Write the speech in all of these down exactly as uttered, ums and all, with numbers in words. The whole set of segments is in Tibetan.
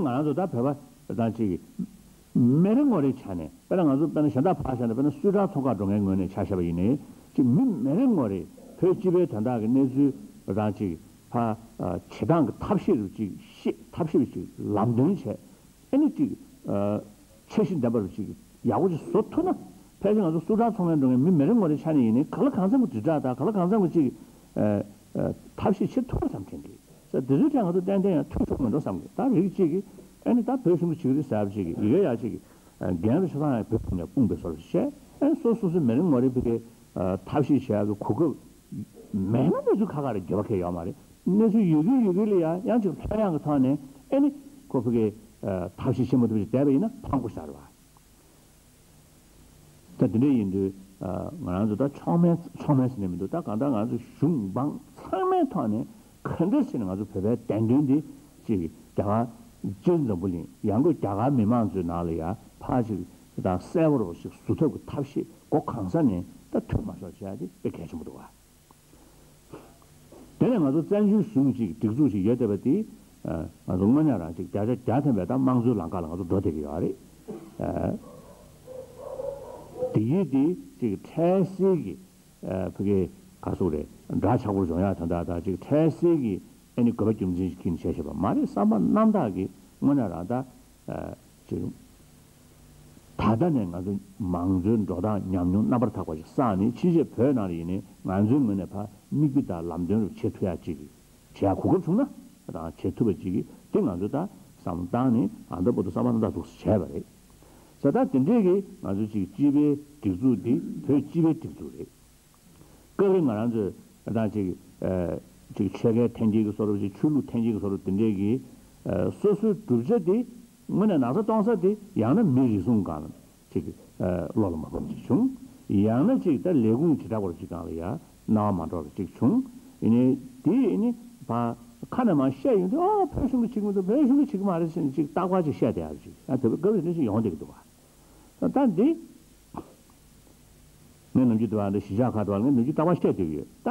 ང་རང་ཚོ་ད་བོད་པ་དང་གཅིག་མི་རེ་ངོ་རེའི་ཆ་ནས། དཔེར་ན་ང་ཚོ་དཔེར་ན་གཞན་དག་ཕར་བཞག་ན། དཔེར་ན་སུའི་ཀྲང་ཚོང་ཁང་འགྲོ་མཁན་ངོས་ནས་ཆ་བཞག་པ་ཡིན་ནའི། གཅིག་མི་མི་རེ་ངོ་རེ་བོད་སྤྱི་པའི་དོན་དག་གི་གནས་ཚུལ་དང་གཅིག་ཕར་བྱེད་སྟངས་ཀྱི་ཐབས་ཤེས་རུ་གཅིག་ཤེས། ཐབས་ཤེས་རུ་གཅིག་ལམ་སྟོན་བྱས། ཨ་ནི་གཅིག་ཨ། འཆར་གཞི་ལྡན་པ་རུ་གཅིག་ཡག་པོ་ཅིག་བཟོ་ཐུབ་ན། ཕལ་ཆེར་ང་ཚོ་སུའུ་ཀྲང་ཚོང་ཁང་འགྲོ་མཁན་མི་མི་རེ་ངོ་རེའི་ཆ་ནས་ཡིན་ནའི། གང་ལ་གང་འཚམ་གྱི་དྲིལ་བསྒྲགས་དང་། གང་ལ་གང་འཚམ་གྱི་གཅིག་ཨ། ཨ། ཐབས་ཤེས་བྱེད་ཐུབ་བསམ་དྲན་གྱི། ས་དེ་ཚོའི་ཐད་ང་ཚོ་ཏན་ཏན་ཡང་ཐུགས་ཞུམ་མི་འགྲོ་བསམ་གྱི། ད་རིགས་གཅིག་གིས་ཨ་ནི་ད་བོད་གཞུང་གི་བྱེད་ཀྱི་རེད་ཟེར་བ་གཅིག་གིས། ཡི་གེ་ཡག་གཅིག་གིས་འགན་རུ་ཆ་ཚང་ཡང་བོད་གཞུང་ནས་དཔུང་པའི་སོར་བཤད། ཨ་ནི་སོ་སོ་སོའི་མི་རེ་ངོ་རེ་བོད་ཀྱི་ཨ། ཐབས་ཤེས་བྱེད་ཡག་གི་གོ་སྐབས་མེད་ན། གནས་ཚུལ་ཁག་ཁག་རེད། འགྱོད་པ་གང་ཡང་ཡོད་མ་རེད། གནས་ཚུལ་ཡོད་ཀྱི་ཡོད་ཀྱི་ལ་ཡང་ཡང་ཅིག་ལྷོད་ཡངས་ཀྱི་ཐོག་ནས་ཨེ་ནི་ཁོ་ཕ་གི་ཨ། ཐབས་ཤེས་བྱེད་མ་ཐུབ་ཅིག་བསྡད་པ་ཡིན་ན་ཕངས་པོ་ཞིག་རེད་བ། ད་དེ་འདྲ་ཡིན་དུས་ཨ། ང་རང་ཚོ་ད་མཆོག་དམན་མཆོག་དམན་ཟེར་ནས་མི་འདུག་ད་གང་ལྟར་ང་ཚོ་གཞུང་འབངས་ཚང་མའི་ཐོག་ནས་ག་འདྲ་བྱས་ནས་ང་ཚོ་བོད་པའི་བདེན་དོན་འདི་ཅིག་རྒྱ་གར་སྤྱིར་འཛམ་བུ་གླིང་ཡང་སྒོས་རྒྱ་གར་མི་མང་ཚོའི་ནང་ལ་ཡང་ཕར་ཅིག་དང་གསལ་པོ་རུ་ཞིག་བཟོ་ཐབས་ཀྱི་ཐབས་ཤེས་སྒོ་གང་ས་ནས་ད་ཐུབ་མ་ཤོག་བྱས་ཏེ་དཔེ་གལ་ཆེན་པོ་འདུག་བ། དེ་ནས་ང་ཚོ་བཙན་བྱོལ་གཞུང་ཅིག་སྒྲིག་འཛུགས་ཤིག་ཡོད་བསྡད་པ་དེ། ཨ། ང་ཚོ་དངོས་གནས་རང་ཅིག་བརྒྱ་ཆ་བརྒྱ་ཐམ་པའི་ད་དམངས་གཙོའི་ལམ་ཁ་ལ་ང་ཚོ་འགྲོ་བསྡད་ཀྱི་ཡོད་རེད། ཨ། དེ་ཡིན་དེ་ཅིག་འཕྲལ་སེལ་གྱི་ཨ། ཕ་གི་ག་ཟེར་རེད། འདྲ་ཆགས་པོར་སྦྱོང་ཡག་དོན་དག་དང་ཅིག་འཕྲལ་སེལ་གྱི་ཨ་ནི་དགོས་པ་རྒྱུ་མཚན་ཞིག་ཁྱེར་ནས་བྱས་བཞག་པ་མ་རེད། བསམ་པ་རྣམ་དག་གིས་དངོས་གནས་རང་ད་ཨ། ཅིག་ད་ལྟ་ནས་ང་ཚོ་མང་གཙོའི་འགྲོ་སྟངས་ཉམས་མྱོང་རྣམ་པར་དག་པ་ཞིག་བསགས་ནས། ཕྱིན་ཆད་བོད་ནང་ལ་ཡིན་ནའི་ང་ཚོའི་ངོས་ནས་ཕར་མིག་དཔེ་དང་ལམ་སྟོན་རུ་བྱེད་ཐུབ་ཡག་ཅིག་བྱེད་ཡག་གོ་སྐབས་བྱུང་ན་རང་བྱེད་ཐུབ་པ་ཅིག་གིས། དེ་ང་ཚོ་ད་བསམ་བློ་བཏང་ནས་ཨ་ད་བར་དུ་བསམ་པ་རྣམ་དག་འདུག་སེ་བྱས་པ་རེད། ས་ད་དེ་འདྲས་ཀྱིས་ང་ཚོ་ཅིག་སྤྱི་པའི་སྒྲིག་འཛུགས་འདི་བོད་སྤྱི་པའི་སྒྲིག་འཛུགས་རེད། སྐབས་རེ་ང་རང་ཚོས་ད་ཅིག་ཨ། ཅིག་ཆོལ་ཁའི་འཐེན་འཁྱེར་གྱི་བཟོ་འདྲ་ཅིག་ཆོས་ལུགས་འཐེན་འཁྱེར་གྱི་བཟོ་འདྲ་དེ་འདྲས་ཀྱིས་ཨ། སོ་སོའི་གྲུབ་ཆ་དེ་དངོས་གནས་ན་ཚ་གཏོང་ས་དེ་ཡང་ན་མི་རེ་ཟུང་སྒང་ལ་ཅིག་ཨ། བློ་ལ་མ་བབས་ཅིག་བྱུང་། ཡང་ན་ཅིག་ད་ལས་ཁུངས་དྲིལ་བསྒྲགས་སྐོར་ཅིག་སྒང་ལ་ཡ་སྣང་བ་མ་འགྲོ་བ་ཅིག་བྱུང་། ཡིན་ནའི་དེ་ཡིན་ནི་ཕར་ཁ་ནས་མར་བཤད་ཡོང་དུས། ཨོ། བོད་གཞུང་གིས་བྱེད་ཀྱི་མི་འདུག་བོད་གཞུང་གིས་བྱེད་ཀྱི་མ་རེད་ཟེར་ནས་ཅིག་རྟག་པར་ཅིག་བཤད་བསྡད་ཡག་ཅིག་ཨ། བོད་པའི་སྐབས་རེ་འདྲ་ཞིག་ཡོང་བསྡད་ཀྱི་འདུག་བ། ད་འདི་ངས་ནམ་རྒྱུན་དུ་བ་འདི་གཞིས་ཆགས་ཁག་དུ་བ་ངས་ནམ་རྒྱུན་རྟག་པར་བཤད་བསྡད་ཀྱི་ཡོད། ད་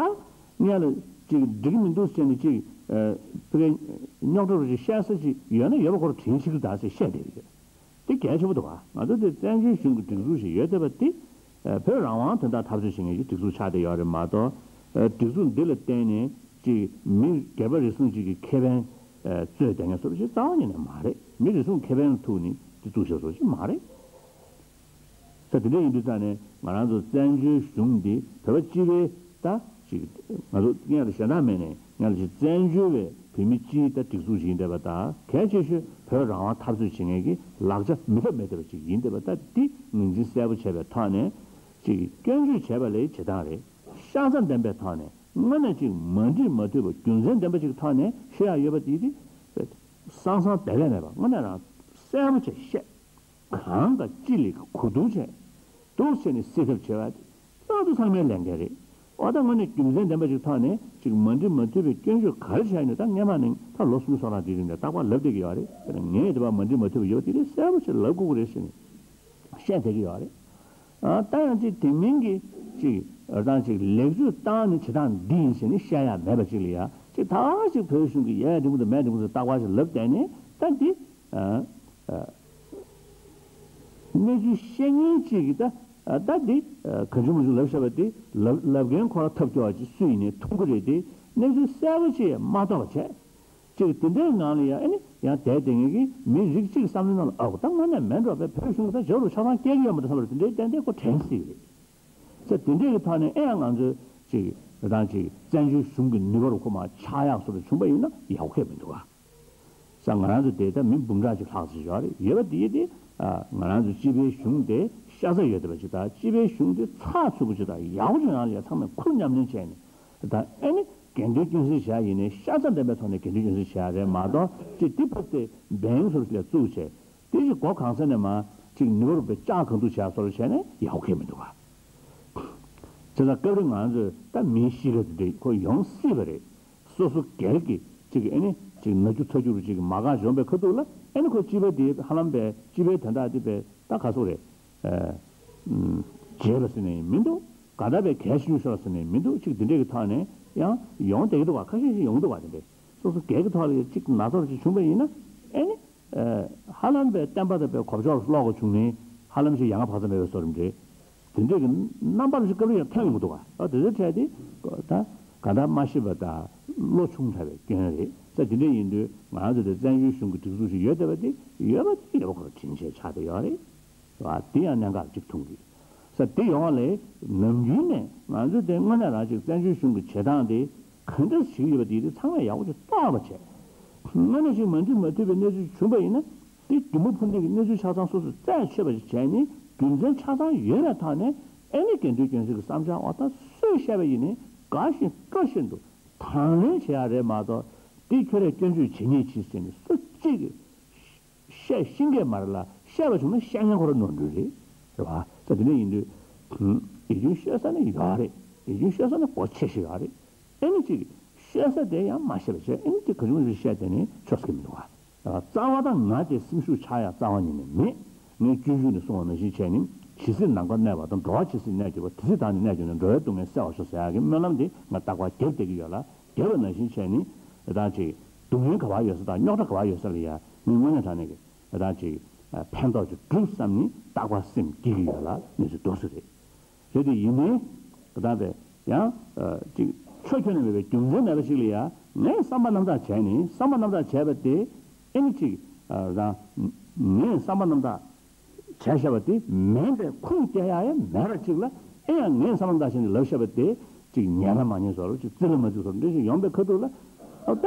ངས་ལ་ཅིག་འགྲིག་གི་མི་འདུག་ཟེར་ནས་ཅིག་ཨ། ཕ་གི་རྙོག་དྲ་རུ་ཅིག་བཤད་ས་ཅིག་ཡོད་ན་ཡོད་པ་ཁོ་རང་དྲན་ཞིག་ད་ཟེར་བཤད་བསྡད་ཀྱི་ཡོད། དེ་གལ་ཆེན་པོ་འདུག་བ། ང་ཚོ་དེ་བཙན་བྱོལ་གཞུང་གི་སྒྲིག་འཛུགས་ཤིག་ཡོད་བསྡད་པ་དེ་ཨ། བོད་རང་དབང་དོན་དག་འཐབ་རྩོད་བྱེད་མཁན་གྱི་སྒྲིག་འཛུགས་ཆགས་བསྡད་ཡོད་རེད་མ་གཏོགས། ཨ། སྒྲིག་འཛུགས་འདི་ལ་བརྟེན་ནས་ཅིག་མི་སྒེར་པ་རེ་ཟུང་ཅིག་གི་ཁེ་ཕན་ཨ། རྩོད་བསྡད་མཁན་བཟོ་འདྲ་ཅིག་རྩ་བ་ཉིད་ནས་མ་རེད། མི་རེ་ཟུང་ཁེ་ཕན་ལ་ཐུག་ནས་དེ་བཙུགས་བྱས་བཟོ་འདྲ་ཅིག་མ་རེད། ས་དེ་འདྲ་ཡིན་དུས་ཙང་ནས་ང་རང་ཚོ་བཙན་བྱོལ་གཞུང་འདི་བོད་པ་སྤྱི་པའི་ད་ཅིག་ང་ཚོ་སྔོན་ལ་གཞན་དག་མེད་ནས་སྔོན་ལ་ཅིག་བཙན་བྱོལ་བའི་བོད་མི་སྤྱིའི་ད་སྒྲིག་འཛུགས་ཤིག་ཡིན་བསྡད་པ་དང་། གལ་ཆེ་ཤོས་བོད་རང་དབང་འཐབ་རྩོད་བྱེད་མཁན་གྱི་ལག་ཆ་མི་ཐབས་མེད་བསྡད་པ་ཅིག་ཡིན་བསྡད་པ། ད་འདི་ངོས་འཛིན་གསལ་པོ་བྱས་པའི་ཐོག་ནས་ཅིག་སྐྱོན་བརྗོད་བྱས་པ་ལས་བྱེད་སྟངས་རེད། ཤ་ཚ་ལྡན་པའི་ཐོག་ནས་དངོས་གནས་ཅིག་མ་འགྲིག་མ་འཐུས་པ་རྒྱུ་མཚན་ལྡན་པ་ཅིག་ཐོག་ནས་ཤོད་ཡག་ཡོད་པ་དེ་དེ་སང་སང་དེ་ལས་མེད་པ་དངོས་གནས་རང་གསལ་པོ་བྱས་བཤད། གང་དང་ཅི་ལས་གོ་བསྡུར་བྱས། འདུག་བྱས་ནས་སེལ་ཐབས་བྱེད་པ་དེ་ང་ཚོ་ཚང་མའི་ལས་འགན་རེད། འོ། ད་དངོས་གནས་རྒྱུ་མཚན་ལྡན་པ་ཞིག་ཐོག་ནས་ཅིག་མ་འགྲིག་མ་འཐུས་པའི་སྐྱོན་བརྗོད་ག་རེ་བྱས་ནས། ད་སྔན་མ་ནས་ད་ལོ་སུམ་ཅུ་སོ་གྲངས་དེའི་རིང་ནས་རྟག་པར་ལབ་བསྡད་ཀྱི་ཡོད་རེད། དཔེར་ན་ངས་དེ་བ་མ་འགྲིག་མ་འཐུས་པ་ཡོད་པ་དེ་རིགས་གསལ་པོ་ཞིག་ལབ་དགོས་ཀྱི་རེད་ཟེར་ནས་བཤད་བསྡད་ཀྱི་ཡོད་རེད། ཨ། ད་ཡང་ཅིག་དེ་མིན་གྱི་ཅིག་རང་ཅིག་ལེགས་བཅོས་བཏང་ནས་བྱེད་སྟངས་འདི་ཡིན་ཟེར་ནས་བཤད་ཡག་མེད་པ་ཅིག་ལ་ཡ་ཅིག་ད་ཅིག་བོད་གཞུང་གིས་ཡས་འགྲིག་མི་འདུག་མས་འགྲིག་མི་འདུག་རྟག་པར་ཞིག་ལབ་བསྡད་ནས། ད་འདི་ཨ། ཨ། གནས་ཚུལ་བཤད་མཁན་གཅིག་གིས་ད། ཨ། ད་འདི་ཨ། གང་བྱུང་མང་བྱུང་ལབ་བཞག་པ་དེ་ལབ་ལབ་མཁན་ཁོ་རང་ཐབས་སྐྱོ་བ་ཅིག་སུ་ཡིན་ནའི་མཐོང་གི་རེད་དེ། གནས་ཚུལ་གསལ་པོ་ཅིག་མ་རྟོགས་པ་བྱས། ཅིག་དེ་འདྲའི་ངང་ལ་ཡང་ཨ་ནི་ཡང་བསྡད་བསྡད་མཁན་གྱི་མི་རིགས་གཅིག་གི་བསམ་བློའི་ནང་ལ། ཨོ། ད་དངོས་གནས་མེད་འགྲོ་བས། བོད་གཞུང་ད་ཇོ་རུ་ཆ་ཚང་སྐྱེལ་གྱི་ཡོད་མ་རེད་བསམ་པ་རེད། དེ་འདྲའི་ཏན་ཏན་ཁོ་དྲན་སྲིད་ཀྱི་རེད། ས་དེ་འདྲའི་གི་ཐོག་ནས་ཨེ་ཡང་ང་ཚོས་ཅིག་རང་ཅིག་བཙན་བྱོལ་གཞུང་གི་ནུས་པ་རུ་ཁོ་མར་ཆགས་ཡག་བཟོ་འདྲ་བྱུང་པ་ཡིན་ན་ཡག་པོ་ཁེལ་མི་འདུག་ག། ས་ང་རང་ཚོ་དེ་ད་མི་འབུམ་ཕྲག་ཅིག་ལྷག་ཙམ་ཡོད་རེད། ཡོད་པ་དེ་དེ་ཨ། ང་རང་ཚོ་སྤྱི་པའི་གཞུང་དེ་ཤ་ཚ་ཡོད་བསྡད་པ་ཅིག་དང་། སྤྱི་པའི་གཞུང་དེ་ཚགས་ཚུད་པོ་ཅིག་དང་ཡག་པོ་ཅིག་ཡོང་ཡ་ལ་ཡ་ཚང་མས་ཁུར་མཉམ་ལེན་བྱས་ནས། ད་ཨེ་ནི་དགེ་འདུན་སྐྱོན་སེལ་བྱེད་ཡ་ཡིན་ནའི་ཤ་ཚ་ལྡན་པའི་ཐོག་ནས་དགེ་འདུན་སྐྱོན་སེལ་བྱེད་ཡ་རེད་མ་གཏོགས། ཅིག་དེ་ཕབ་སྟེ་འབེན་བཟོ་འདྲ་ཞིག་བཙུགས་བྱས། དེ་ཅིག་སྒོ་གང་ས་ནས་མར་ཅིག་ནུས་པ་རུ་བའི་ལྕགས་གང་འདུག་བྱས་བཟོ་འདྲ་བྱས་ནས་ཡག་པོ་ཁེལ་མི་འདུག་ག། བྱས་ཙང་སྐབས་རེ་ང་ཚོས་ད་མིའི་གཤིས་ཀ་དེ་འདྲ་ཁོ་ཡོང་སྲིད་པ་རེད། སོ་སོ་སྒེར་གྱི་ཅིག་ཨེ་ནི་ཅིག་ན་རྒྱུ་ཚ་རྒྱུ་རུ་ཅིག་མ་དགའ་བྱུང་བའི་ཁ་ཐུག་ལ། ཨེ་ནི་ཁོ་སྤྱི་པ་དེ་ཧ་ལམ་པའི་སྤྱི་པའི་དོན་དག་དེ་པའི་ད་ག་སོག་རེད། ཨ། ཨུམ། བརྗེད་པ་ཟེར་ནས་མི་འདུག། ག་ད་པའི་གལ་ཤོས་ཤོར་ཟེར་ནས་མི་འདུག། ཅིག་དེ་འདྲའི་གི་ཐོག་ནས་ཡང་ཡོང་བསྡད་ཀྱི་འདུག་བ། ཁ་ཤས་ཤིག་ཡོང་འདུག་བ། དེ་འདྲའི་སོ་སོ་སྒེར་གྱི་ཐོག་ལ་ཅིག་ན་ཚ་རུ་ཅིག་བྱུང་བ་ཡིན་ན། ཨེ་ནི། ཧ་ལམ་པའི་བསྟན་པ་དང་པའི་གོ་ཕྱོགས་ལ་ལོག་པ་བྱུང་ནས་ཧ་ལམ་ཞིག་ཡ་ང་བག་ཚ་མེད་པའི་བཟོ་འདྲ་འདྲ། དེ་འདྲས་ཀྱི་རྣམ་པ་ལ་ཞིག་སྐབས་རེ་ཡང་ཐོན་ཡོང་གི་འདུག་ག་ཨ་དེ་ཚོའི་གྲས་དེ་ད་ག་འདྲ་མ་ཤེས་པ་དང་བློ་ཆུང་དྲགས་པའི་སྐྱོན་རེད། ས་དེ་འདྲས་ཡིན་དུས་ང་ཚོ་དེ་བཙན་བྱོལ་གཞུང་གི་སྒྲིག་འཛུགས་ཤིག་ཡོད་བསྡད་པ་དེ་ཡོད་པ་དེ་ཡོད་པ་ཁོ་རང་དྲིན་ཆེ་ཆགས་བསྡད་ཡོད་རེད། བ། དེ་ཡང་གནད་འགག་ཅིག་མཐོང་གི། ས་དེ་ཡོང་བ་ལས་ནམ་རྒྱུན་ནས་ང་ཚོས་དེ་དངོས་གནས་རང་ཅིག་བཙན་བྱོལ་གཞུང་གི་བྱེད་སྟངས་དེ་ག་འདྲ་ཞིག་ཡོད་པ་དེ་དེ་ཚང་མས་ཡག་པོ་ཅིག་རྟོགས་པ་བྱས། དངོས་གནས་ཤིག་མ་འགྲིག་མ་ཐུབ་པའི་གནས་ཚུལ་བྱུང་པ་ཡིན་ན་དེ་རྒྱུ་མ་ཕུ་འདེད་ཀྱི་གནས་ཚུལ་ཆ་ཚང་སོ་སོས་རྩད་ཆོད་པ་ཞིག་བྱས་ནས་རྒྱུ་མཚན་ཆ་ཚང་ཡོད་པའི་ཐོག་ནས་ཨེ་ནི་དགེ་འདུན་སྐྱོན་བརྗོད་ཀྱི་བསམ་འཆར་འོ་ད་སུས་བཤད་པ་ཡིན་ནའི་དགའ་བཞིན་སྤྲོ་བཞིན་དུ་དང་ལེན་བྱེད་ཡག་རེད་མ་གཏོགས་དེ་ཁྱོད་རས་སྐྱོན་བརྗོད་བྱེད་ཉེས་བྱས་ཟེར་ནས་སུ་གཅིག་གིས། བཤད་ཤེས་མཁན་མ་རེད་ལ་བཤད་པ་བྱུང་ན་བཤད་མཁན་ཁོ་རང་ནོར་འཁྲུལ་རེད། རེད་བ། ས་དེ་འདྲ་ཡིན་དུས། ཡིད་སྐྱོན་ཤོད་ས་ནི་ཡོད་རེད། ཡིད་སྐྱོན་ཤོད་ས་ནི་གོ་ཆེ་ཞིག་ཡོད་རེད། ཨེ་ནི་ཅིག་ཤོད་ས་དེ་ཡང་མ་ཤེས་པ་བྱས་ཨེ་ནི་ཅིག་ག་ཅུང་ཞིག་བཤད་དེ་ནི་ཆོག་ས་གི་མི་འདུག་བ། རྩ་བ་དང་ང་དེ་སེམས་ཤུགས་ཆག་ཡག་རྩ་བ་ཉིད་ནས་མེད། ངས་སྤྱོད་འཇུག་ནས་གསུངས་པ་ནང་བཞིན་བྱས་ནི་ཇི་སྲིད་ནམ་མཁའ་གནས་པ་དང་འགྲོ་བ་ཇི་སྲིད་གནས་གྱུར་པ་དེ་སྲིད་བདག་ནི་གནས་གྱུར་ནས་འགྲོ་བའི་སྡུག་བསྔལ་བསལ་བར་ཤོག་ཟེར་ཡག་གི་སྨོན་ལམ་དེ་ང་རྟག་པར་རྒྱབ་བསྡད་ཀྱི་ཡོད་ལ་རྒྱབ་པ་ནང་བཞིན་བྱས་ནི་ད་ཅིག་སྡུག་བསྔལ་ག་བ་ཡོད་ས་དང་རྙོག་དྲ་ག་བ་ཡོད་ས་ལ་ཡ་ངས་དངོས་གནས་དྲང་གནས་ཀྱི་ད་ཅིག་ཕན་ཐོགས་ཅིག་སྒྲུབ་བསམ་ནི་རྟག་པར་སེམས་བསྐྱེད་ཀྱི་ཡོད་ལ་གནས་ཚུལ་འདུག་སེ་རེད། རེད་དེ་ཡིན་ནའི་ད་ལྟ་བས་ཡང་ཅིག་ཆོས་ཁྱོན་ནས་མེད་པའི་རྒྱུ་མཚན་མེད་པ་ཞིག་ལ་ཡ་ངས་བསམ་པ་རྣམ་དག་བྱས་ནི་བསམ་པ་རྣམ་དག་བྱས་པ་དེ་ཨེ་ནི་ཅིག་རང་ངས་བསམ་པ་རྣམ་དག་བྱས་བཞག་པ་དེ་མིན་པའི་ཁུངས་སྐྱེལ་ཡག་ཡང་མེད་པ་ཅིག་ལ་ཨེ་ཡང་ངས་བསམ་བློ་བཏང་བྱས་ནས་ལབ་བཞག་པ་དེ་ཅིག་ཉན་ན་མ་ཉན་བཟོ་འདྲ་ཅིག་བརྩི་ལ་མ་བརྩི་བཟོ་འདྲ་ཅིག་ཡོང་པའི་ཁ་ཐུག་ལ་ཨ་ད་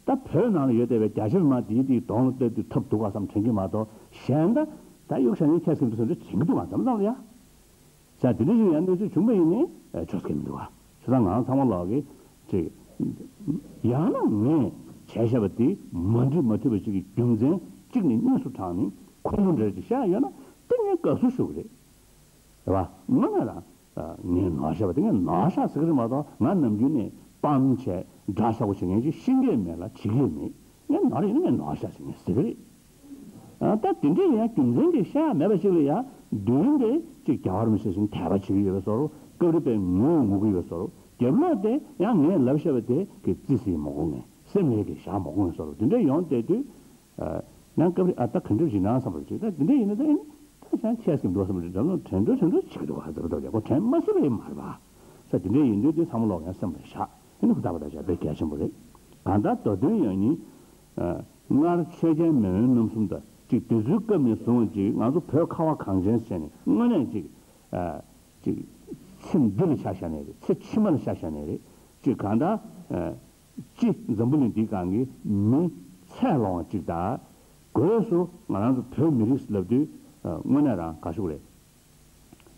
ད་བོད་ནང་ལ་ཡོད་བསྡད་པའི་རྒྱ་ཆེར་མ་དེའི་དེའི་གདོང་ལ་བལྟས་དུས་ཐབས་སྡུག་ག་བསམ་དྲན་གྱི་མ་གཏོགས་གཞན་ད་ད་གཡུག་བཞག་ནས་ཁྱེད་སེམས་དུ་བཟོ་འདྲ་དྲན་གྱི་འདུག་ག་འཛམ་བཟང་ལ་ཡ། ས་དེ་འདྲ་ཞིག་ཡང་གནས་ཚུལ་བྱུང་པ་ཡིན་ནའི་ཆོག་གི་མི་འདུག་བ། བྱས་ཙང་ང་རང་ཚང་མ་ལོག་གི་ཅིག་ཡང་ན་ངས་བྱས་བཞག་པ་དེ་མ་འགྲིག་མ་ཐུབ་པ་ཅིག་གི་རྒྱུ་མཚན་གཅིག་ནས་གཉིས་སུ་དྲངས་ནས་ཁུངས་ལུང་འདྲ་ཅིག་བཤད་ཡོད་ན་དེ་ངས་དགའ་བསུ་ཞུ་གི་རེད། རེད་བ། དངོས་གནས་རང་ངས་ནོར་བཤད་པ་དེ་ངས་ནོར་བཤད་ཟེར་གི་རེད་མ་གཏོགས་ང་ནམ་རྒྱུན་ནས་སྤམ་བྱས་འདྲ་ཆགས་པོ་བྱེད་མཁན་ཅིག་ཤེས་ཀྱི་མེད་ལ་བྱེད་ཀྱི་མེད། ངས་ནོར་ཡིན་ན་ངས་ནོར་བཤད་ཟེར་ངས་ཟེར་གི་རེད། ད་དེ་འདྲའི་ཡང་རྒྱུ་མཚན་གྱི་བཤད་ཡ་མེད་པ་ཞིག་ལ་ཡང་མདུན་དེ་ཅིག་རྒྱལ་བ་རིན་པོ་ཆེ་ཞིག་དད་པ་བྱེད་ཀྱི་ཡོད་པའི་བཟོ་འདྲ་སྐབས་རེ་དཔེ་ངུ་ངུ་གི་ཡོད་པའི་བཟོ་འདྲ་རྒྱབ་ལོགས་དེ་ཡང་ངས་ལབ་བཤད་པ་དེ་གི་རྩིས་ཟིན་མ་དགོས་ངས་སེམས་ལས་ཀྱི་བཞག་མ་དགོས་ངས་བཟོ་འདྲ་དེ་འདྲ་ཡོང་བསྡད་དུས། ཡང་སྐབས་རེ་ཨ་ད་ག་འདྲ་ཞིག་ན་བསམ་པ་ཅིག་ད་དེ་འདྲ་ཡིན་ན་ད་ཡིན་ད་ཤང་ཁྱེད་སྐྱིད་འདུག་བསམ་པ་ཅིག་འགྲམ་ལ་དྲན་འགྲོ་དྲན་འགྲོ་བྱེད་ཀྱི་འདུག་ཧ་ཟེར་བ་ལྟ་བུ་ཡག་པོ་དྲན་མ་སྲིད་པ་ཡིན་མ་རེད་པ། ས་དེ་འདྲ་ཡིན་དུས་དེ་ཚང་མ་ལོག་ཡང་སེམས་ལ་བཞག་ཨེ་ནི་ཧུར་ཐག་པ་ད་བྱ་དཔེ་གལ་ཆེན་པོ་རེད། གང་ལྟར་མདོ་དོན་ཡང་ནི། སྔར་ཆོས་རྒྱལ་མེས་དབོན་རྣམ་གསུམ་དང་གཅིག་དེ་ཚོའི་སྐབས་ནས་བཟུང་ཅིག་ང་ཚོ་བོད་ཁ་བ་གངས་ཅན་ཟེར་ནས་དངོས་གནས་ཅིག་ཅིག་ཚེ་འདི་ལ་ཆ་བཞག་ནས་རེད་ཚེ་ཕྱི་མ་ལ་ཆ་བཞག་ནས་རེད་ཅིག་གང་ལྟར་སྤྱི་འཛམ་བུ་གླིང་འདིའི་སྒང་གི་མི་ཚད་ལོངས་ཅིག་དང་སྒོས་སུ་ང་རང་ཚོ་བོད་མི་རིགས་ལབ་དུས་དངོས་གནས་རང་དགའ་ཤོས་རེད།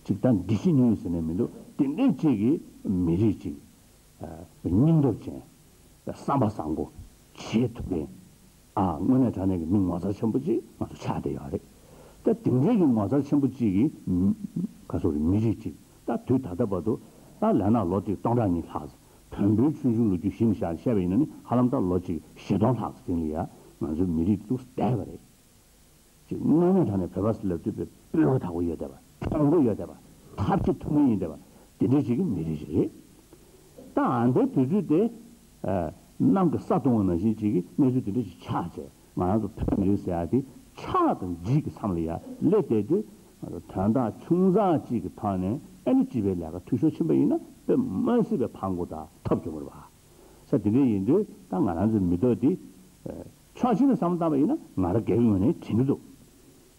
ཅིག་ད་འདི་ཤི་ཉུང་ཟེར་ནས་མི་འདུག་དེ་འདྲའི་ཅིག་གི་མི་རིགས་ཅིག་སྙིང་སྟོབས་ཅན། བསམ་པ་བཟང་པོ། བྱེད་ཐུབ་མཁན། ཨ་དངོས་གནས་དྲང་གནས་ཀྱི་མི་ངོ་མཚར་ཆེན་པོ་ཅིག་ང་ཚོ་ཆགས་བསྡད་ཡོད་རེད། ད་དེ་འདྲའི་གི་ངོ་མཚར་ཆེན་པོ་ཅིག་གི་ག་སོགས་རེད་མི་རིགས་ཅིག་ད་དུས་ད་ལྟ་བར་དུ་ད་ལས་ན་ལོ་དེ་སྟོང་ཕྲག་གཉིས་ལྷག་ཙམ་བོན་པོའི་ཆོས་འབྱུང་ལོ་རྒྱུས་གཞི་ནས་བཤད་བཤད་པ་ཡིན་ན་ནི་ཧ་ལམ་ད་ལོ་གཅིག་བཞི་སྟོང་ལྷག་ཙམ་རིང་ལ་ཡ་ང་ཚོའི་མི་རིགས་འདུག་བསྡད་པ་རེད། ཅིག་དངོས་གནས་དྲང་གནས་བོད་པ་ཟེར་ལབ་དུས་པའི་སྤུས་ཀ་དག་པོ་ཡོད་བསྡད་པ་མཐོང་གོ་ཡོད་བསྡད་པ་ཐབས་ཤེས་ཐུབ་མིན་ཡིན་བསྡད་པ་དེ་འདྲའི་ཅིག་གི་མི་རིགས་ཤིག་རེད། ད་ཨ་འདའི་དུས་ཚོད་དེ་གནམ་གྱི་ས་སྟོང་བ་ནང་བཞིན་ཅིག་གི་གནས་ཚུལ་དེ་འདྲ་ཞིག་ཆགས་བྱས་ང་རང་ཚོ་བོད་མི་རིགས་ཟེར་ཡ་དེ་ཆགས་དང་འཇིག་གི་མཚམས་ལ་ཡ་སླེབས་བསྡད་དུས་ང་ཚོ་དོན་དག་ཆུང་ཙག་ཅིག་གི་ཐོག་ནས་ཨ་ནི་སྤྱི་པའི་ལས་ཀ་འཐུས་ཤོར་ཕྱིན་པ་ཡིན་ན་དཔེ་མ་སྲིད་པའི་ཕངས་པོ་དང་ཐབས་སྐྱོ་པོ་རེད་བ། ས་དེ་འདྲ་ཡིན་དུས་ད་ང་རང་ཚོའི་མི་ཐོག་འདི། ཕྱོགས་གཅིག་ནས་བསམ་བློ་བཏང་བ་ཡིན་ན་ང་རང་སྒེར་གྱི་ངོས་ནས་དྲན་གྱི་འདུག་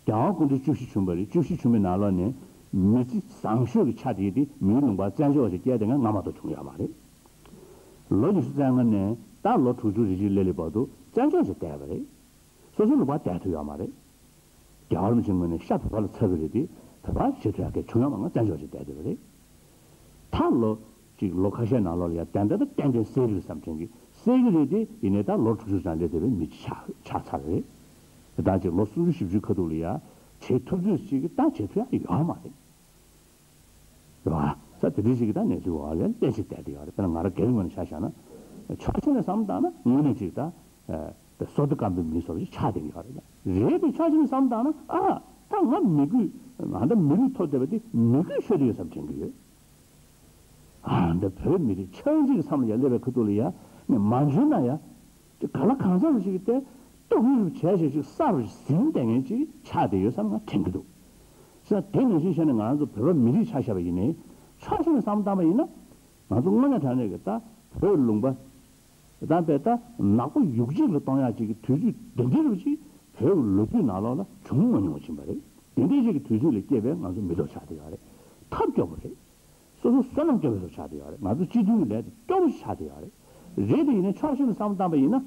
རྒྱལ་བ་སྐུ་ཕྲེང་བཅུ་བཞི་བྱོན་པ་རེད། བཅུ་བཞི་བྱོན་པའི་ནང་ལོགས་ནས་མི་ཚེ་བཟང་ཤོས་ཀྱི་ཆ་དེ་དེ་མིའི་ལུང་པར་བཙན་བྱོལ་བ་ཞིག་བསྐྱལ་དེ་སྔ་སྔ་མ་གཏོགས་བྱུང་ཡོད་མ་རེད། ལོ་ཉི་ཤུ་རྩ་ལྔ་ནས་ད་ལོ་དྲུག་ཅུ་རེ་གཅིག་སླེབས་སླེབས་བར་དུ་བཙན་བྱོལ་ཞིག་བསྡད་པ་རེད། སོ་སོའི་ལུང་པར་བསྡད་ཐུབ་ཡོད་མ་རེད། རྒྱལ་བ་རིན་པོ་ཆེའི་ངོས་ནས་ཤ་བོད་པ་ལ་ཚ་གི་རེད་དེ་བོད་པ་བྱེད་ཐུབ་ཡག་གི་བྱུང་ཡོད་མ་ང་བཙན་བྱོལ་ཞིག་བསྡད་བསྡད་པ་རེད། ད་ལོ་གཅིག་ལོ་ཁ་ཤས་ནང་ལོགས་ལ་ཡ་ཏན་ཏན་ཏན་ཏན་གསལ་གི་རེད་བསམ་དྲན་གི་གསལ་གི་རེད་དེ་ཡིན་ནའི་ད་ལོ་དྲུག་ཅུ་ཙམ་སླེབས་བསྡད་པའི་མི་ཆགས་ཆགས་ཚར་རེད། དེ་དང་གཅིག་ལོ་སུམ་ཅུ་བཞི་བཅུའི་ཁ་ཐུག་ལ་ཡ་བྱེད་ཐུབ་ཚོད་ཅིག་གི་ད་བྱེད་ཐུབ་ཡག་ཡོད་མ་རེད། རེད་བ། ས་དེ་འདྲའི་ཞིག་གི་ད་གནས་ཚུལ་འོག་ལ་གཏན་ཞིག་བསྡད་དེ་ཡོད་རེད། དཔེར་ན་ང་རང་སྒེར་ངོས་ནས་ཆ་བཞག་ན། ཕྱོགས་གཅིག་ནས་བསམ་བཏང་ན་དངོས་གནས་ཅིག་ད། ཨ། སོ་ཏི་སྐམ་པོའི་མི་ཚོར་ཞིག་ཆགས་བསྡད་ཀྱི་ཡོད་རེད་ད། རེད་དེ་ཕྱོགས་གཅིག་ནས་བསམ་བཏང་ན་ཨ། ད་ང་མི་དགོས། ང་ད་མི་ལུས་ཐོབ་བསྡད་པ་དེ་མི་དགོས་ཤོད་དེ་ཡོད་བསམ་དྲན་གྱི་ཡོད། ཨ། འདི་བོད་མི་རིགས་ཆགས་འཇིག་གི་མཚམས་ལ་ཡ་སླེབས་པའི་ཁ་ཐུག་ལ་ཡ། ནས་མ་འཇོན་ན་ཡ། དེ་ག་ལ་གང་ཟག་ཞིག་གིས་དེ་ ལྟོ་གོས་རུ་བྱས་བྱས་ཅིག་གསར་རུ་ཟིན་བསྡད་མཁན་ཅིག་ཆགས་བསྡད་ཡོད་བསམ་ང་དྲན་གྱི་འདུག། བྱས་ཙང་དེ་ནང་བཞིན་བྱས་ནས་ང་རང་ཚོ་བོད་པ་མི་རིགས་ཆ་བཞག་པ་ཡིན་ནའི་ཕྱོགས་གཅིག་ནས་བསམ་བློ་བཏང་པ་ཡིན་ན། ང་ཚོ་དངོས་གནས་དྲང་གནས་ཀྱི་ད་བོད་ལུང་པ་དང་པའི་ད་ནག་པོ་ཡུག་གཅིག་ལ་གཏོང་ཡག་ཅིག་གི་དུས་ཚོད་འདི་འདྲ་རུ་ཅིག་བོད་ཀྱི་ལོ་རྒྱུས་ནང་ལོགས་ལ་བྱུང་མ་མྱོང་བ་ཕྱིན་པ་རེད། དེ་འདྲའི་ཅིག་གི་དུས་ཚོད་ལ་སྐྱེས་པའི་ང་ཚོ་མི་ཐོག་ཆགས་བསྡད་ཡོད་རེད། ཐབས་སྐྱོ་པོ་རེད། སོ་སོ་བསོད་ནམས་སྐྱོ་བོ་ཆགས་བསྡད་ཡོད་རེད། ང་ཚོ་སྤྱི་མཐུན་གྱི་ལས་དེ་སྐྱོ་པོ་ཆགས་བསྡད་ཡོད་རེད། རེད་དེ་ཡིན་ནའི་ཕྱོགས་གཅིག་ནས་བསམ་བློ་བཏང་པ་ཡིན་ན།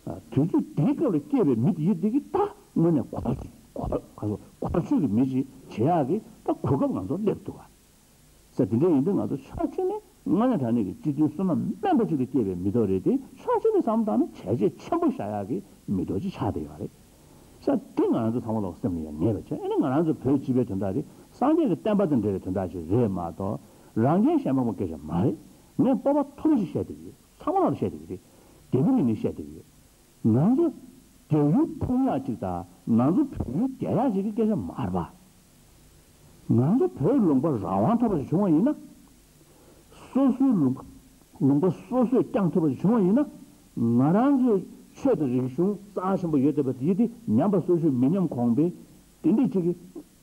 དུས་ཚོད་དེའི་སྐབས་ལ་སྐྱེས་པའི་མི་དེ་ཡིན་དེ་གི་ད་དངོས་གནས་གོ་གོ་ག་ཚོད་གོ་ཆོད་ཀྱི་མི་ཞིག་བྱེད་ཡག་གི་ད་གོ་སྐབས་ང་ཚོ་སླེབས་འདུག་ག། ས་དེ་འདྲ་ཡིན་དུས་ང་ཚོ་ཕྱོགས་གཅིག་ནས་དངོས་གནས་དྲང་གནས་ཀྱི་སྤྱི་མཐུན་བསོད་ནམས་དམན་པ་ཅིག་ལ་སྐྱེས་པའི་མི་ཐོག་རེད་དེ། ཕྱོགས་གཅིག་ནས་བསམ་བློ་བཏང་ན་བྱས་རྗེས་ཆེན་པོ་བཞག་ཡག་གི་མི་ཐོག་ཅིག་ཆགས་བསྡད་ཡོད་རེད། ས་དེ་ང་རང་ཚོ་ཚང་མ་ལོག་སེམས་ལ་ཡང་ངེས་པ་བྱས། ཨ་ནི་ང་རང་ཚོ་བོད་སྤྱི་པའི་དོན་དག་དེ་སངས་རྒྱས་ཀྱི་བསྟན་པ་དང་འབྲེལ་བའི་དོན་དག་ཞིག་རེད་མ་གཏོགས། རང་གཞན་གཞན་ཕམ་པའི་སྐད་ཆ་མ་རེད། ངས་སྤོབས་པ་མཐོ་པོ་ཞིག་བཤད་བསྡད་ཀྱི་ཡོད། ཚང་མ་ལ་བཤད་བསྡད་ཀྱི་རེད། རྒྱ་མི་ལ་ནི་བཤད་བསྡད་ཀྱི་ཡོད། ང་ཚོ་རྒྱ་ཡུལ་ཕུང་ཡག་ཅིག་དང་ང་ཚོ་བོད་ཡུལ་རྒྱལ་ཡག་ཅིག་གི་སྐད་ཆ་མ་རེད་པ། ང་ཚོ་བོད་ལུང་པ་རང་དབང་ཐོབ་པ་ཞིག་བྱུང་བ་ཡིན་ན། སོ་སོའི་ལུང་ལུང་པ་སོ་སོས་བསྐྱངས་ཐུབ་པ་ཞིག་བྱུང་བ་ཡིན་ན། ང་རང་ཚོའི་ཆོས་དང་རིག་གཞུང་རྩ་ཆེན་པོ་ཡོད་བསྡད་པ་དེ་དེ་ཉམས་པ་སོར་ཆུད་མི་ཉམས་གོང་འཕེལ་དེ་འདྲ་ཅིག་གི་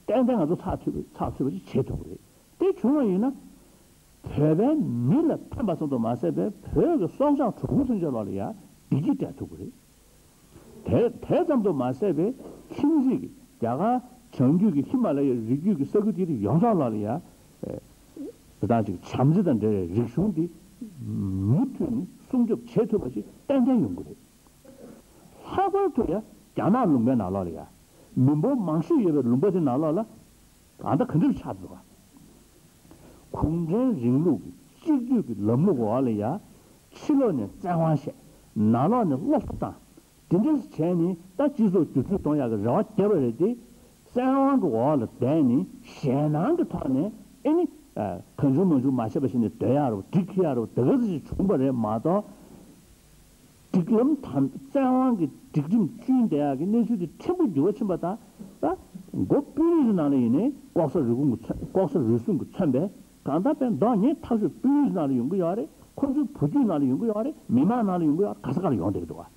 ཏན་ཏན་ང་ཚོ་ཚགས་ཚུད་པ་ཚགས་ཚུད་པ་ཅིག་བྱེད་ཐུབ་ཀྱི་རེད། དེ་བྱུང་བ་ཡིན་ན། བོད་པའི་མི་ལ་ཕན་པ་ཙམ་དུ་མ་ཟད་པའི་བོད་ཀྱི་སྲོག་ཆགས་གྲོག་མོ་ཚུན་ཆད་ལོག་ལ་ཡང་བདེ་སྐྱིད་སྤྲད་ཐུབ་ཀྱི་རེད། དེ་དེ་ཙམ་དུ་མ་ཟད་པའི་ཁྱིམ་མཚེས་ཀྱི་རྒྱ་གར་བྱང་རྒྱུད་ཀྱི་ཧི་མ་ལ་ཡའི་རི་རྒྱུད་ཀྱི་ས་ཁུལ་དེ་ཡོངས་རྫོགས་ལོག་ལ་ཡང་། དེ་དག་ཅིག་བྱམས་བརྩེ་དང་འབྲེལ་བའི་རིག་གཞུང་འདི་མུ་མཐུད་ནས་སྲུང་སྐྱོབ་བྱེད་ཐུབ་པ་ཞིག་ཏན་ཏན་ཡོང་གི་རེད། ལྷག་པར་དུ་ཡང་རྒྱ་ནག་ལུང་པའི་ནང་ལོགས་ལ་ཡང་མི་འབོར་མང་ཤོས་ཡོད་པའི་ལུང་པ་དེ་ནང་ལོགས་ལ་གང་ལྟར་ག་འདྲ་ཆགས་འདུག་ག། གུང་ཁྲན་རིང་ལུགས་ཀྱི་གཅིག་སྡུད་ཀྱི་ལམ་ལུགས་འོག་ལ་ཡང་ཕྱི་ལོགས་ནས་བཙན་དབང་བྱས། ནང་ལོགས་ནས་སློབ་གསོ་བཏང་། དེ་འདྲ་བྱས་ནས་ད་སྤྱི་ཚོགས་བསྒྱུར་བཅོས་གཏོང་ཡག་གི་རེ་བ་བརྒྱབ་པ་རེད་དེ། བཙན་དབང་གི་འོག་ལ་བསྡད་ནས་ཞེད་སྣང་གི་ཐོག་ནས་ཨེ་ནི། གང་བྱུང་མང་བྱུང་མ་བྱས་པ་ཞིག་ནས་སྡོད་ཡག་རེད་པ། སྒྲིག་འཁྱེར་ཡག་རེད་པ། དེ་ག་ཚོད་ཅིག་བྱུང་བ་རེད་མ་གཏོགས། སྒྲིག་ལམ་དམ་བཙན་དབང་གི་སྒྲིག་ཁྲིམས་བསྐྲུན་བསྡད་ཡག་གི་གནས་ཚུལ་དེ་ཕྲན་བུ་འགྱུར་བ་ཕྱིན་པ་དང་། ད་མགོ་པུས་ནུས་ཀྱི་ནང་ལ་ཡིན་ནའི་ལྐོག་ཟ་རུལ་སུངས་ཀྱིས་མཚོན། ལྐོག་ཟ་རུལ་སུངས་ཀྱིས་མཚོན་པའི་གང་ལྟར་པའི་མདོག་ཉེས་ཐག་ཆོད་པུས་ནུས་ཀྱི་ནང་ལ་ཡོང་གི་ཡོད་རེད། ཁོ་ཚོའི་བུ་རྒྱུད་ནང་ལ་ཡོང་གི་ཡོད་རེད། མི་མང་ནང་ལ་ཡོང་གི་ཡོད་རེད། ག་ས་ག་ལ་ཡོང་བསྡད་ཀྱི་འདུག་ག།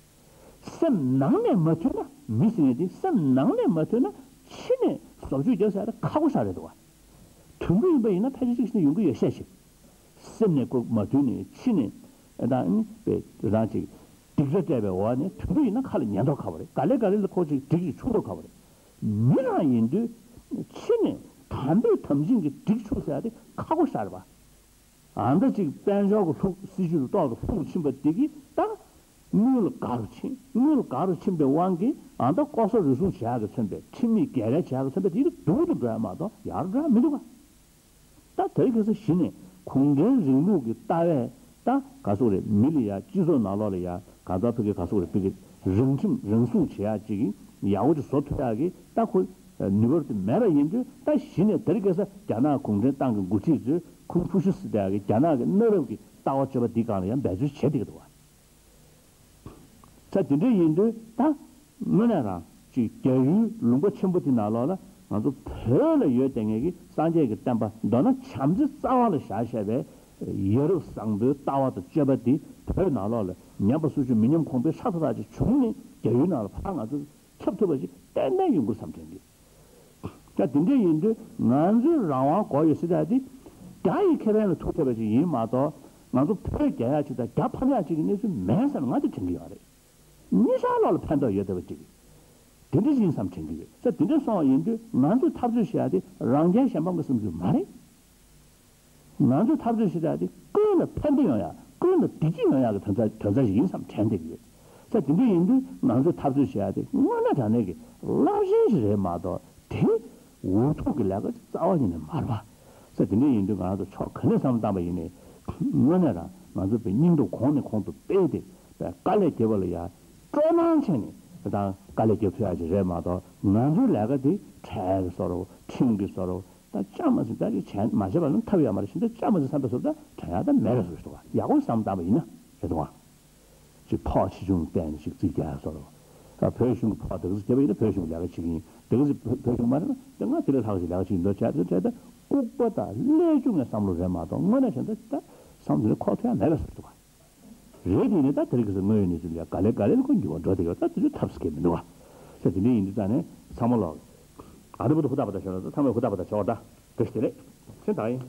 སེམས་ནང་ནས་མ་མཐུན་ན། མི་ཟེར་མཁན་དེ་སེམས་ནང་ནས་མ་མཐུན་ན་ཕྱི་ནས་བཟོ་བཅོས་རྒྱག་ཟེར་ཡ་དེ་ཁག་པོ་ཞེ་དྲག་རེད་འདུག་ག། དོན་དུ་ཡིན་པ་ཡིན་ན་ཕལ་ཆེར་གཅིག་བྱས་ནས་ཡོང་གི་ཡོད་ཤས་ཤིག། སེམས་ནས་ཁོ་མ་མཐུན་ནས་ཕྱི་ནས་ཨེ་ད་ཨེ་པའི་རང་ཅིག་སྡིགས་ར་སྤྲད་པའི་འོག་ནས་དོན་དུ་ཡིན་ན་ཁ་ལ་ཉན་མདོག་ཁ་པོ་རེད། ག་ལེ་ག་ལེ་ལ་ཁོ་ཅིག་སྒྲིག་ཅིག་ཆུག་མདོག་ཁ་པོ་རེད། མི་རང་ཡིན་དུས་ཕྱི་ནས་དམ་པའི་དམ་ཅན་གྱི་སྒྲིག་ཆུག་ཟེར་ཡ་དེ་ཁག་པོ་ཞེ་དྲག་རེད་པ། ཨ་མདའ་གཅིག་དཔལ་འབྱོར་གྱི་ལྷུག་སྲིད་ཇུས་ལ་ཏོག་ཏུ་ལྷུག་ཕྱིན་པ་དེ་གིས་ད་དངུལ་འགག་རུ་ཕྱིན། དངུལ་འགག་རུ་ཕྱིན་པའི་དབང་གིས་ཨ་མདའ་ལྐོག་ཟ་རུལ་སུངས་བྱེད་ཡག་གིས་མཚོན་པའི་ཁྲིམས་མེད་རྒྱལ་བའི་བྱེད་ཡག་གིས་མཚོན་པའི་དེ་གིས་སྡུག་ཏུ་འགྲོ་ཡ་མ་གཏོགས་ཡག་རུ་འགྲོ་ཡ་མི་འདུག་ག། ད་དེ་རིང་ཁ་སང་གཞི་ནས་གུང་ཁྲན་རིང་ལུགས་ཀྱི་ལྟ་བས་ད་ག་ཟེར་རེད། མི་ལ་ཡ་སྤྱི་ཚོགས་ནང་ལོགས་ལ་ཡ་གང་ལྟར་ཕ་གི་ག་ཟེར་རེད། ཕ་གི་རང་ཁྲིམས་རང་སྲུང་བྱེད་ཡག་ཅིག་ཡག་པོ་ཅིག་བཟོ་ཐུབ་ཡག་གི་ད་ཁོ་ནུས་པ་དེ་མེད་པ་ཡིན་དུས། ད་གཞི་ནས་དེ་རིང་ཁ་སང་རྒྱ་ནག་གུང་ཁྲན་ཏང་གི་འགོ་ཁྲིད་ཚོས་ཁུང་ཕུ་ཤུ་ཟེར་ཡག་གི་རྒྱ་ནག་གི་གནའ་རབས་ཀྱི་ལྟ་བ་སྤྱོད་པ་འདི་སྒང་ལ་ཡང་འབད་རྩོལ་བྱེད་བསྡད་ཀྱི་འདུག་བ། ས་དེ་འདྲ་ཡིན་དུས་ད་དངོས་གནས་རང་ཅིག་རྒྱ་ཡུལ་ལུང་པ་ཆེན་པོ་དེ་ནང་ལོགས་ལ་ང་ཚོ་བོད་ལ་ཡོད་བསྡད་མཁན་གྱི་སངས་རྒྱས་ཀྱི་བསྟན་པ། མདོར་ན་བྱམས་བརྩེ་རྩ་བ་ལ་བཞག་བཞག་པའི་ཡ་རབས་བཟང་པོའི་ལྟ་བ་དང་སྤྱོད་པ་འདི་བོད་ནང་ལོགས་ལ་ཉམས་པ་སོར་ཆུད་མི་ཉམས་གོང་འཕེལ་ཤ་སྟག་ཅིག་བྱུང་ནས་རྒྱ་ཡུལ་ནང་ལ་ཕར་ང་ཚོ་ཁྱབ་ཐུབ་པ་ཞིག་ཏན་ཏན་ཡོང་གི་རེད་བསམ་དྲན་གྱི། ད་དེ་འདྲ་ཡིན་དུས་ང་ཚོའི་རང་དབང་དགོས་ཡོད་ཟེར་ཡག་དེ་རྒྱ་ཡི་ཁེ་ཕན་ལ་ཐུག་བསྡད་པ་ཞིག་ཡིན་མ་གཏོགས། ང་ཚོ་བོད་རྒྱལ་ཡག་ཅིག་དང་རྒྱ་ཕམ་ཡག་ཅིག་གི་གནས་ཚུལ་མེད་བསམ་ང་དེ་དྲན་གྱི་ཡོད་རེད། གཉིས་ཆར་ལོག་ལ་ཕན་ཐོགས་ཡོད་བསྡད་པ་ཅིག་དེ་འདྲ་ཞིག་ཡིན་བསམ་དྲན་གྱི་ཡོད། ས་དེ་འདྲ་སོང་བ་ཡིན་དུས་ང་ཚོས་འཐབ་རྩོད་བྱེད་ཡག་དེ་རང་རྒྱལ་གཞན་ཕམ་གྱི་བསམ་ཚུལ་མ་རེད། ང་ཚོས་འཐབ་རྩོད་བྱེད་ཡག་དེ་ཀུན་ལ་ཕན་བདེ་ཡོང་ཡག། ཀུན་ལ་བདེ་སྐྱིད་ཡོང་ཡག་གི་དོན་རྩ་དོན་རྩ་ཞིག་ཡིན་བསམ་དྲན་བསྡད་ཀྱི་ཡོད། ས་དེ་འདྲ་ཡིན་དུས་ང་ཚོས་འཐབ་རྩོད་བྱེད་ཡག་དེ་དངོས་གནས་དྲང་གནས་ཀྱི་རླབས་ཆེན་ཞིག་རེད་མ་གཏོགས། དེ་འུ་ཐུག་གི་ལས་ཀ་རྩ་བ་ཉིད་ནས་མ་རེད་པ། ས་དེ་འདྲ་ཡིན་དུས་ང་ཚོ་ཕྱོགས་ག་ནས་བསམ་བློ་བཏང་པ་ཡིན་ནའི་དངོས་གནས་རང་ང་ཚོ་བའི་སྙིང་སྟོབས་གོང་ནས་གོང་དུ་སྤེལ་ཏེ། བའི་དཀའ་ལས་བརྒྱབ་པ་ལ་ཡ་སྤྲོ་སྣང་བྱས་ནས་དང་དཀའ་ལས་རྒྱབ་ཐུབ་ཡག་ཅིག་རེད་མ་གཏོགས། ང་ཚོའི་ལས་ཀ་དེ་ཁྲལ་གྱི་བཟོ་འདྲ་བོ། ཁྲིམས་ཀྱི་བཟོ་འདྲ་བོ། ད་ཅང་མ་ཟིན་ད་ཅིག་བྱས་མ་བྱས་པ་ལ་ཐབས་ཡོད་མ་རེད། ཞིང་ད་ཅང་མ་ཟིན་བསམ་པའི་བཟོ་འདྲ་དྲན་ཡག་ད་མེད་པའི་བཟོ་འདྲ་འདུག་ག། ཡག་པོ་བསམ་བཏང་པ་ཡིན་ན་རེད་འདུག་ག། ཅིག་ཕོགས་ཆེ་ཆུང་བལྟས་ནས་ཅིག་རྩིས་རྒྱག་ཡག་བཟོ་འདྲ་བོ། ད་བོད་གཞུང་གི་ཕོགས་དེ་ག་ཚོད་བརྒྱབ་པ་ཡིན་ན་བོད་གཞུང་གི་ལས་ཀ་བྱེད་ཀྱི་ཡིན། དེ་ག་ཚོད་བོད་གཞུང་མ་རེད་ན་དེ་ང་དེ་ལས་ལྷག་ཅིག་ལས་ཀ་བྱེད་ཀྱི་ཡིན་འདུག་བྱས་ཚེ་བྱས་ད་ལྐུགས་པ་དང་ཀླད་ཆུང་ངའི་བསམ་བློ་རེད་མ་གཏོགས། དངོས་གནས་བྱས་ན་ད་བསམ་བློ་ནི་འཁོར་ཐུབ་ཡག་མེད་པའི་བཟོ་འདྲ་འདུག་ག། རེད། དེ་ནས་ད་དེ་རིང་ཁ་སང་དངོས་ཡོད་གནས་ཚུལ་ལ་ག་ལེ་ག་ལེ་ལ་ཁོ་འགྱུར་བ་འགྲོ་བསྡད་ཡོད། ད་དེ་ཚོ་ཐབས་སུ་སྐྱེལ་མི་འདུག་བ། ས་དེ་འདྲ་ཡིན་དུས་ཙང་ནས་ཚང་མ་ལོག་ཨ་རི་བུ་དུ་ཧུ་ཏག་པ་ཏག་ཤོར་ད། ཚང་མས་ཧུ་ཏག་པ་ཏག་ཤོར་ད། བཀྲ་ཤིས་བདེ་ལེགས། ཆེ་ད་ཡིན།